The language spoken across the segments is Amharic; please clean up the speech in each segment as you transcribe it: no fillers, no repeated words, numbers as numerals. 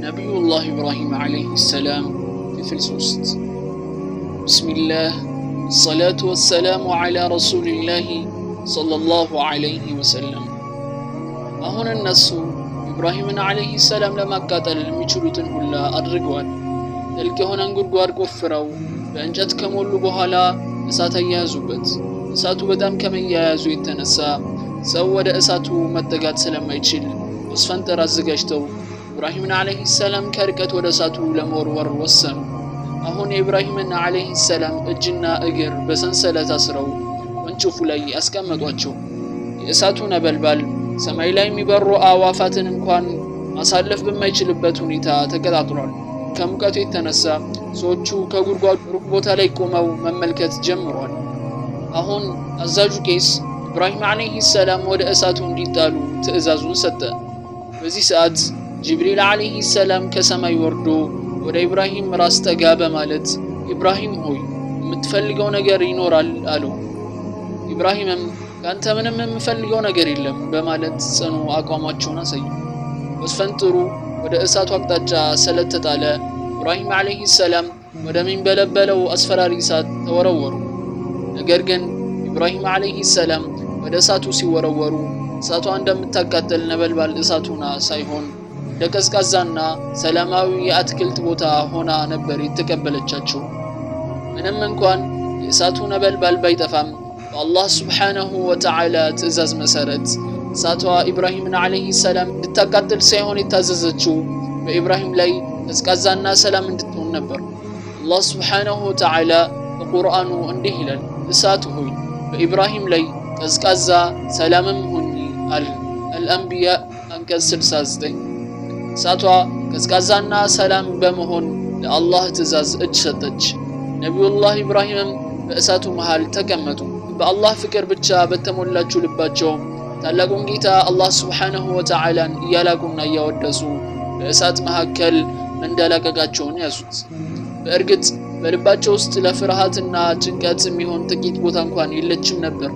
ነቢዩላህ ኢብራሂም ዓለይሂ ሰላም ክፍል 3። ብስሚላህ ሰላቱ ወሰላሙ ዐላ ረሱሊላሂ ሰለላሁ ዐለይሂ ወሰለም። አሁን እነሱ ኢብራሂምን ዓለይሂ ሰላም ለማቃጠል የሚችሉትን ሁላ አድርገዋል። ጥልቅ የሆነን ጉድጓድ ቆፍረው በእንጨት ከሞሉ በኋላ እሳት አያያዙበት። እሳቱ በጣም ከመያያዙ የተነሳ ሰው ወደ እሳቱ መጠጋት ስለማይችል ወስፈንጠር አዘጋጅተው ኢብራሂምን ዓለይሂ ሰላም ከርቀት ወደ እሳቱ ለመወርወር ወሰኑ። አሁን የኢብራሂምን ዓለይሂ ሰላም እጅና እግር በሰንሰለት አስረው ወንጭፉ ላይ አስቀመጧቸው። የእሳቱ ነበልባል ሰማይ ላይ የሚበሩ አዕዋፋትን እንኳን ማሳለፍ በማይችልበት ሁኔታ ተቀጣጥሏል። ከሙቀቱ የተነሳ ሰዎቹ ከጉድጓዱ ሩቅ ቦታ ላይ ቆመው መመልከት ጀምሯል። አሁን አዛዡ ቄስ ኢብራሂም ዓለይሂ ሰላም ወደ እሳቱ እንዲጣሉ ትዕዛዙን ሰጠ። በዚህ ሰዓት ጅብሪል ዓለይሂ ሰላም ከሰማይ ወርዶ ወደ ኢብራሂም ራስ ጠጋ በማለት ኢብራሂም ሆይ የምትፈልገው ነገር ይኖራል አለው። ኢብራሂምም ከአንተ ምንም የምፈልገው ነገር የለም በማለት ጽኑ አቋማቸውን አሳዩ። ወስፈንጥሩ ወደ እሳቱ አቅጣጫ ስለተጣለ ኢብራሂም ዓለይሂ ሰላም ወደሚንበለበለው አስፈራሪ እሳት ተወረወሩ። ነገር ግን ኢብራሂም ዓለይሂ ሰላም ወደ እሳቱ ሲወረወሩ እሳቷ እንደምታቃጠል ነበልባል እሳት ሆና ሳይሆን እንደ ቀዝቃዛና ሰላማዊ የአትክልት ቦታ ሆና ነበር የተቀበለቻቸው። ምንም እንኳን የእሳቱ ነበልባል ባይጠፋም በአላህ ሱብሓነሁ ወተዓላ ትዕዛዝ መሰረት እሳቷ ኢብራሂምን ዓለይሂ ሰላም እንድታቃጥል ሳይሆን የታዘዘችው በኢብራሂም ላይ ቀዝቃዛና ሰላም እንድትሆን ነበር። አላህ ሱብሓነሁ ወተዓላ በቁርአኑ እንዲህ ይላል፣ እሳት ሆይ በኢብራሂም ላይ ቀዝቃዛ ሰላምም ሁኚ አለ። አልአንቢያ አንቀጽ 69። እሳቷ ቀዝቃዛና ሰላም በመሆን ለአላህ ትዕዛዝ እጅ ሰጠች። ነቢዩላህ ኢብራሂምም በእሳቱ መሃል ተቀመጡ። በአላህ ፍቅር ብቻ በተሞላችው ልባቸው ታላቁን ጌታ አላህ ሱብሓነሁ ወተዓላን እያላቁና እያወደሱ በእሳት መካከል መንደላቀቃቸውን ያዙት። በእርግጥ በልባቸው ውስጥ ለፍርሃትና ጭንቀት የሚሆን ጥቂት ቦታ እንኳን የለችም ነበር።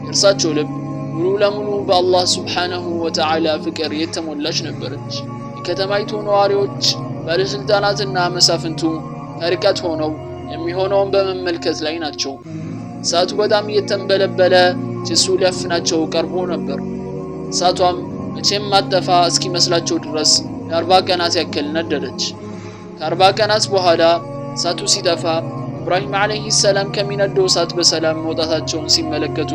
የእርሳቸው ልብ ሙሉ ለሙሉ በአላህ ሱብሓነሁ ወተዓላ ፍቅር የተሞላች ነበረች። የከተማይቱ ነዋሪዎች፣ ባለስልጣናትና መሳፍንቱ ከርቀት ሆነው የሚሆነውን በመመልከት ላይ ናቸው። እሳቱ በጣም እየተንበለበለ ጭሱ ሊያፍናቸው ቀርቦ ነበር። እሳቷም መቼም ማጠፋ እስኪመስላቸው ድረስ ለ40 ቀናት ያክል ነደደች። ከ40 ቀናት በኋላ እሳቱ ሲጠፋ ኢብራሂም ዓለይሂ ሰላም ከሚነደው እሳት በሰላም መውጣታቸውን ሲመለከቱ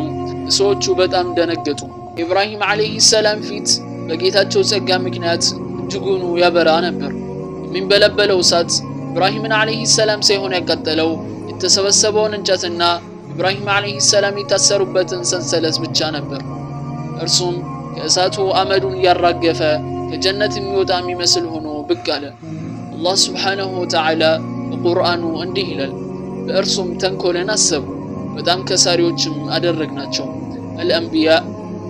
ሰዎቹ በጣም ደነገጡ። ኢብራሂም ዓለይሂ ሰላም ፊት በጌታቸው ጸጋ ምክንያት እጅጉኑ ያበራ ነበር። የሚንበለበለው እሳት ኢብራሂምን ዓለይሂ ሰላም ሳይሆን ያቃጠለው የተሰበሰበውን እንጨትና ኢብራሂም ዓለይሂ ሰላም የታሰሩበትን ሰንሰለት ብቻ ነበር። እርሱም ከእሳቱ አመዱን እያራገፈ ከጀነት የሚወጣ የሚመስል ሆኖ ብቅ አለ። አላህ ሱብሓነሁ ወተዓላ በቁርአኑ እንዲህ ይላል፣ በእርሱም ተንኮልን አሰቡ በጣም ከሳሪዎችም አደረግናቸው። አልአንቢያ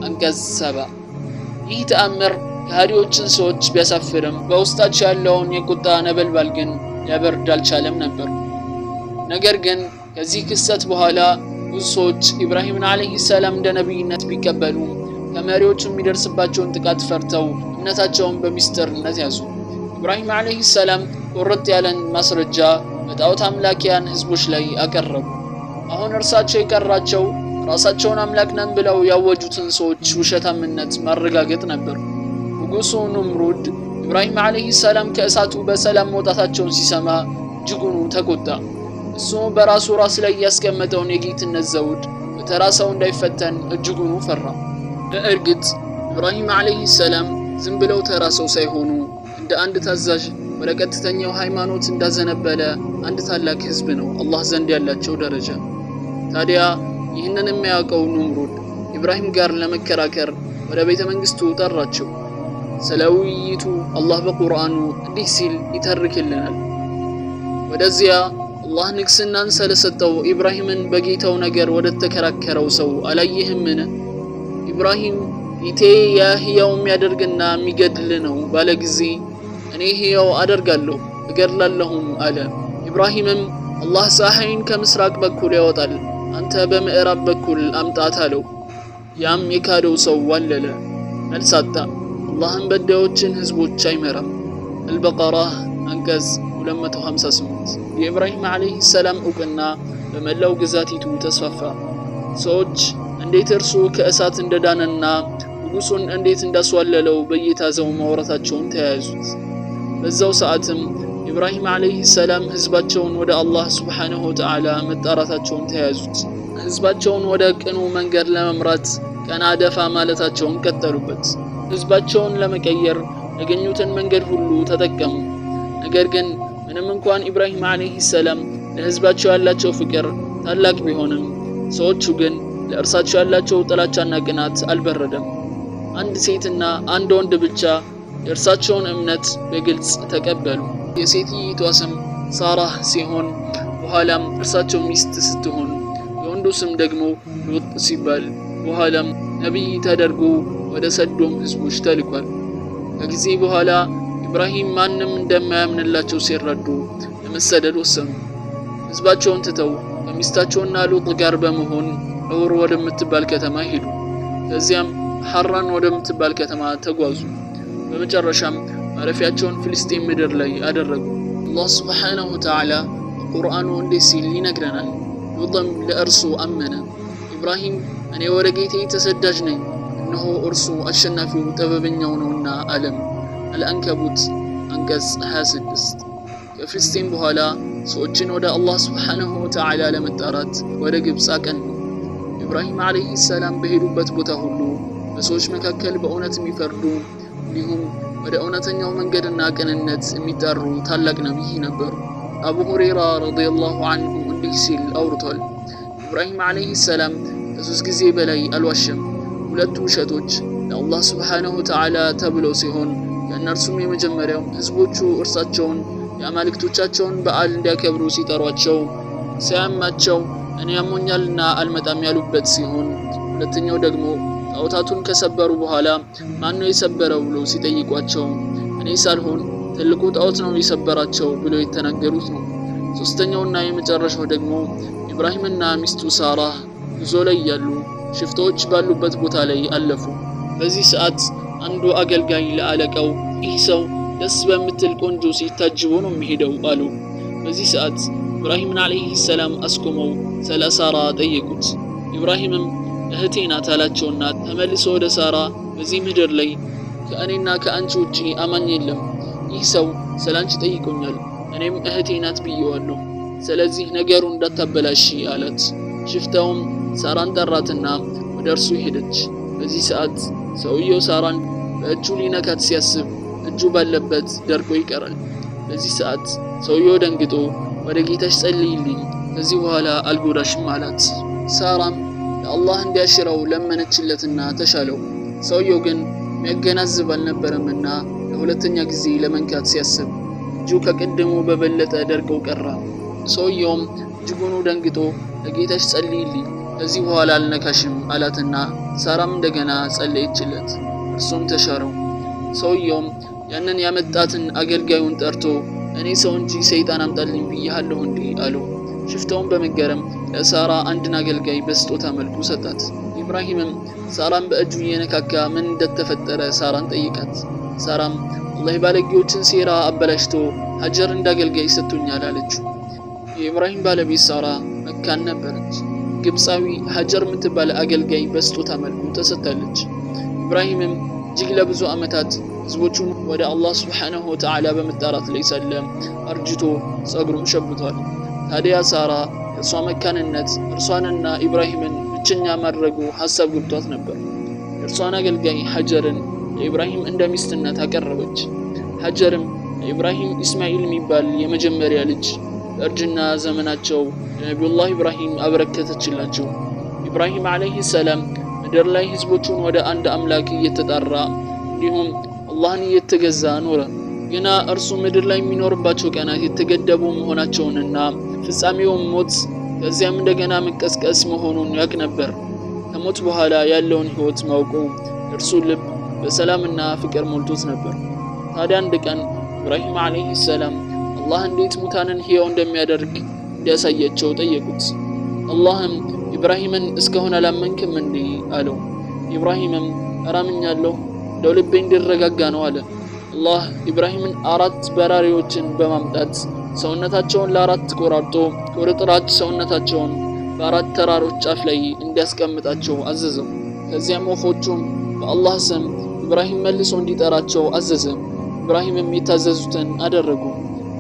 አንቀጽ 70። ይህ ተአምር ከሃዲዎችን ሰዎች ቢያሳፍርም በውስጣቸው ያለውን የቁጣ ነበልባል ግን ሊያበርድ አልቻለም ነበር። ነገር ግን ከዚህ ክስተት በኋላ ብዙ ሰዎች ኢብራሂምን ዓለይሂ ሰላም እንደ ነቢይነት ቢቀበሉ ከመሪዎቹ የሚደርስባቸውን ጥቃት ፈርተው እምነታቸውን በሚስጥርነት ያዙ። ኢብራሂም ዓለይሂ ሰላም ቁርጥ ያለን ማስረጃ በጣዖት አምላኪያን ህዝቦች ላይ አቀረቡ። አሁን እርሳቸው የቀራቸው ራሳቸውን አምላክ ነን ብለው ያወጁትን ሰዎች ውሸታምነት ማረጋገጥ ነበር። ንጉሱ ኑምሩድ ኢብራሂም ዓለይሂ ሰላም ከእሳቱ በሰላም መውጣታቸውን ሲሰማ እጅጉኑ ተቆጣ። እሱ በራሱ ራስ ላይ ያስቀመጠውን የጌትነት ዘውድ በተራ ሰው እንዳይፈተን እጅጉኑ ፈራ። በእርግጥ ኢብራሂም ዓለይሂ ሰላም ዝም ብለው ተራ ሰው ሳይሆኑ እንደ አንድ ታዛዥ ወደ ቀጥተኛው ሃይማኖት እንዳዘነበለ አንድ ታላቅ ህዝብ ነው አላህ ዘንድ ያላቸው ደረጃ። ታዲያ ይህንን የሚያውቀው ኑምሩድ ኢብራሂም ጋር ለመከራከር ወደ ቤተ መንግስቱ ጠራቸው። ስለ ውይይቱ አላህ በቁርአኑ እንዲህ ሲል ይተርክልናል። ወደዚያ አላህ ንግስናን ስለሰጠው ኢብራሂምን በጌታው ነገር ወደ ተከራከረው ሰው አላየህምን? ኢብራሂም ጌቴ ያ ሕያው የሚያደርግና የሚገድል ነው ባለ ጊዜ እኔ ሕያው አደርጋለሁ እገድላለሁም አለ። ኢብራሂምም አላህ ፀሐይን ከምስራቅ በኩል ያወጣል፣ አንተ በምዕራብ በኩል አምጣት አለው። ያም የካደው ሰው ዋለለ፣ መልስ አጣ። አላህም በዳዮችን ህዝቦች አይመራም። አልበቀራ አንቀጽ 258። የኢብራሂም ዓለይሂ ሰላም እውቅና በመላው ግዛቲቱ ተስፋፋ። ሰዎች እንዴት እርሱ ከእሳት እንደዳነና ንጉሱን እንዴት እንዳስዋለለው በየታዘው ማውራታቸውን ተያያዙት። በዛው ሰዓትም ኢብራሂም ዓለይሂ ሰላም ህዝባቸውን ወደ አላህ ሱብሓነሁ ወተዓላ መጣራታቸውን ተያያዙት። ህዝባቸውን ወደ ቅኑ መንገድ ለመምራት ቀና ደፋ ማለታቸውን ቀጠሉበት። ህዝባቸውን ለመቀየር ያገኙትን መንገድ ሁሉ ተጠቀሙ። ነገር ግን ምንም እንኳን ኢብራሂም ዓለይሂ ሰላም ለህዝባቸው ያላቸው ፍቅር ታላቅ ቢሆንም ሰዎቹ ግን ለእርሳቸው ያላቸው ጥላቻና ቅናት አልበረደም። አንድ ሴትና አንድ ወንድ ብቻ የእርሳቸውን እምነት በግልጽ ተቀበሉ። የሴትይቷ ስም ሳራህ ሲሆን በኋላም እርሳቸው ሚስት ስትሆን፣ የወንዱ ስም ደግሞ ሉጥ ሲባል በኋላም ነቢይ ተደርጎ ወደ ሰዶም ህዝቦች ተልኳል። ከጊዜ በኋላ ኢብራሂም ማንም እንደማያምንላቸው ሲረዱ ለመሰደድ ወሰኑ። ህዝባቸውን ትተው ከሚስታቸውና ሉጥ ጋር በመሆን ዑር ወደምትባል ከተማ ሄዱ። ከዚያም ሐራን ወደምትባል ከተማ ተጓዙ። በመጨረሻም ማረፊያቸውን ፍልስጤም ምድር ላይ አደረጉ። አላህ ስብሓነሁ ወተዓላ በቁርአኑ እንዴት ሲል ይነግረናል። ሉጥም ለእርሱ አመነ። ኢብራሂም እኔ ወደ ጌቴ ተሰዳጅ ነኝ፣ እነሆ እርሱ አሸናፊው ጥበበኛው ነውና አለም። አልአንከቡት አንቀጽ 26። ከፍልስጤም በኋላ ሰዎችን ወደ አላህ ስብሓነሁ ወተዓላ ለመጣራት ወደ ግብፅ አቀኑ። ኢብራሂም ዓለይሂ ሰላም በሄዱበት ቦታ ሁሉ በሰዎች መካከል በእውነት የሚፈርዱ እንዲሁም ወደ እውነተኛው መንገድና ቅንነት የሚጠሩ ታላቅ ነቢይ ነበሩ። አቡ ሁረይራ ረዲየላሁ ዐንሁ እንዲህ ሲል አውርቷል። ኢብራሂም ዓለይሂ ሰላም ከ3 ጊዜ በላይ አልዋሸም። ሁለቱ ውሸቶች ለአላህ ስብሓነሁ ወተዓላ ተብለው ሲሆን ከእነርሱም የመጀመሪያው ህዝቦቹ እርሳቸውን የአማልክቶቻቸውን በዓል እንዲያከብሩ ሲጠሯቸው ሲያማቸው እኔ ያሞኛልና አልመጣም ያሉበት ሲሆን፣ ሁለተኛው ደግሞ ጣዖታቱን ከሰበሩ በኋላ ማነው የሰበረው ብሎ ሲጠይቋቸው እኔ ሳልሆን ትልቁ ጣዖት ነው የሰበራቸው ብሎ የተናገሩት ነው። ሶስተኛውና የመጨረሻው ደግሞ ኢብራሂምና ሚስቱ ሳራ ጉዞ ላይ ያሉ ሽፍታዎች ባሉበት ቦታ ላይ አለፉ። በዚህ ሰዓት አንዱ አገልጋይ ለአለቃው ይህ ሰው ደስ በምትል ቆንጆ ሴት ታጅቦ ነው የሚሄደው አሉ። በዚህ ሰዓት ኢብራሂምን ዓለይሂ ሰላም አስቆመው ስለ ሳራ ጠየቁት። ኢብራሂምም እህቴ ናት አላቸውና ተመልሶ ወደ ሳራ በዚህ ምድር ላይ ከእኔና ከአንቺ ውጪ አማኝ የለም፣ ይህ ሰው ስለ አንቺ ጠይቆኛል፣ እኔም እህቴ ናት ብዬዋለሁ፣ ስለዚህ ነገሩን እንዳታበላሺ አላት። ሽፍታውም ሳራን ጠራትና ወደ እርሱ ሄደች። በዚህ ሰዓት ሰውየው ሳራን በእጁ ሊነካት ሲያስብ እጁ ባለበት ደርቆ ይቀራል። በዚህ ሰዓት ሰውየው ደንግጦ ወደ ጌታሽ ጸልይልኝ፣ ከዚህ በኋላ አልጎዳሽም አላት። ሳራም ለአላህ እንዲያሽረው ለመነችለትና ተሻለው። ሰውየው ግን የሚያገናዝብ አልነበረምና ለሁለተኛ ጊዜ ለመንካት ሲያስብ እጁ ከቅድሙ በበለጠ ደርቆ ቀረ። ሰውየውም እጅጉኑ ደንግጦ ለጌታሽ ጸልይልኝ፣ ከዚህ በኋላ አልነካሽም አላትና ሳራም እንደገና ጸለየችለት፣ እርሱም ተሻረው። ሰውየውም ያንን ያመጣትን አገልጋዩን ጠርቶ እኔ ሰው እንጂ ሰይጣን አምጣልኝ ብያለሁ እንዴ አለው። ሽፍታውን በመገረም ለሳራ አንድን አገልጋይ በስጦታ መልኩ ሰጣት። ኢብራሂምም ሳራን በእጁ እየነካካ ምን እንደተፈጠረ ሳራን ጠይቃት። ሳራም አላህ ባለጌዎችን ሴራ አበላሽቶ ሀጀር እንዳገልጋይ ሰጥቶኛል አለችው። የኢብራሂም ባለቤት ሳራ መካን ነበረች። ግብፃዊ ሀጀር የምትባል አገልጋይ በስጦታ መልኩ ተሰጥታለች። ኢብራሂምም እጅግ ለብዙ ዓመታት ህዝቦቹን ወደ አላህ ሱብሓነሁ ወተዓላ በመጣራት ላይ ሳለ አርጅቶ ጸጉሩም ሸብቷል። ታዲያ ሳራ የእርሷ መካንነት እርሷንና ኢብራሂምን ብቸኛ ማድረጉ ሐሳብ ገብቷት ነበር። የእርሷን አገልጋይ ሀጀርን ለኢብራሂም እንደ ሚስትነት አቀረበች። ሀጀርም ለኢብራሂም ኢስማኤል የሚባል የመጀመሪያ ልጅ በእርጅና ዘመናቸው ለነቢዩላህ ኢብራሂም አበረከተችላቸው። ኢብራሂም ዓለይሂ ሰላም ምድር ላይ ህዝቦቹን ወደ አንድ አምላክ እየተጣራ እንዲሁም አላህን እየተገዛ ኖረ። ግና እርሱ ምድር ላይ የሚኖርባቸው ቀናት የተገደቡ መሆናቸውንና ፍጻሜውም ሞት ከዚያም እንደገና መቀስቀስ መሆኑን ያውቅ ነበር። ከሞት በኋላ ያለውን ህይወት ማውቁ እርሱ ልብ በሰላምና ፍቅር ሞልቶት ነበር። ታዲያ አንድ ቀን ኢብራሂም ዓለይሂ ሰላም አላህ እንዴት ሙታንን ሕያው እንደሚያደርግ እንዲያሳያቸው ጠየቁት። አላህም ኢብራሂምን እስካሁን አላመንክም እንዴ አለው። ኢብራሂምም ኧረ አምኛለሁ፣ እንደው ልቤ እንዲረጋጋ ነው አለ። አላህ ኢብራሂምን 4 በራሪዎችን በማምጣት ሰውነታቸውን ለአራት ቆራርጦ ቁርጥራጭ ሰውነታቸውን በአራት ተራሮች ጫፍ ላይ እንዲያስቀምጣቸው አዘዘው። ከዚያም ወፎቹን በአላህ ስም ኢብራሂም መልሶ እንዲጠራቸው አዘዘ። ኢብራሂምም የታዘዙትን አደረጉ።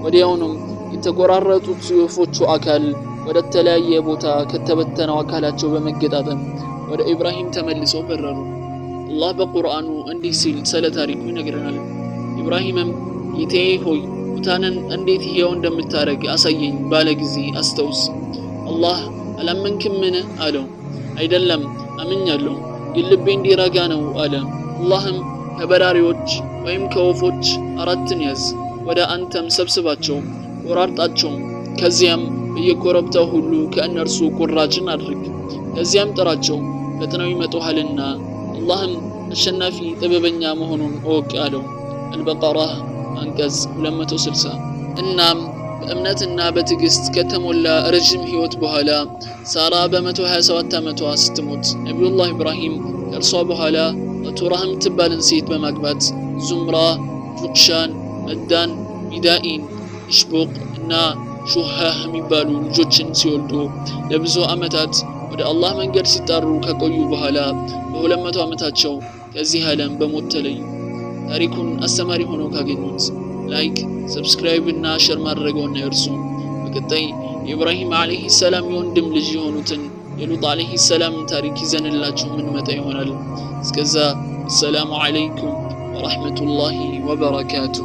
ወዲያውኑም የተቆራረጡት የወፎቹ አካል ወደ ተለያየ ቦታ ከተበተነው አካላቸው በመገጣጠም ወደ ኢብራሂም ተመልሰው በረሩ። አላህ በቁርአኑ እንዲህ ሲል ስለ ታሪኩ ይነግረናል። ኢብራሂምም ጌታዬ ሆይ ሙታንን እንዴት ሕያው እንደምታደርግ አሳየኝ ባለ ጊዜ አስታውስ። አላህ አላመንክምን አለው። አይደለም አምኛለሁ፣ ግን ልቤ እንዲረጋ ነው አለ። አላህም ከበራሪዎች ወይም ከወፎች 4ን ያዝ፣ ወደ አንተም ሰብስባቸው፣ ቆራርጣቸው፣ ከዚያም በየኮረብታው ሁሉ ከእነርሱ ቁራጭን አድርግ፣ ከዚያም ጥራቸው፣ ፈጥነው ይመጡሃልና አላህም አሸናፊ ጥበበኛ መሆኑን እወቅ አለው። አልበቀራ አንቀጽ 260። እናም በእምነትና በትዕግስት ከተሞላ ረጅም ህይወት በኋላ ሳራ በ127 ዓመቷ ስትሞት ነቢዩላህ ኢብራሂም ከእርሷ በኋላ ቀቱራህ የምትባልን ሴት በማግባት ዙምራ፣ ጁቅሻን፣ መዳን፣ ሚዳኢን፣ ኢሽቦቅ እና ሹሃህ የሚባሉ ልጆችን ሲወልዱ ለብዙ ዓመታት ወደ አላህ መንገድ ሲጣሩ ከቆዩ በኋላ በ200 ዓመታቸው ከዚህ ዓለም በሞት ተለዩ። ታሪኩን አስተማሪ ሆነው ካገኙት like፣ subscribe እና share ማድረግዎን አይርሱ። በቀጣይ የኢብራሂም ዓለይሂ ሰላም የወንድም ልጅ የሆኑትን የሉጥ ዓለይሂ ሰላም ታሪክ ይዘንላችሁ የምንመጣ ይሆናል። እስከዛ አሰላሙ ዓለይኩም ወራህመቱላሂ ወበረካቱ።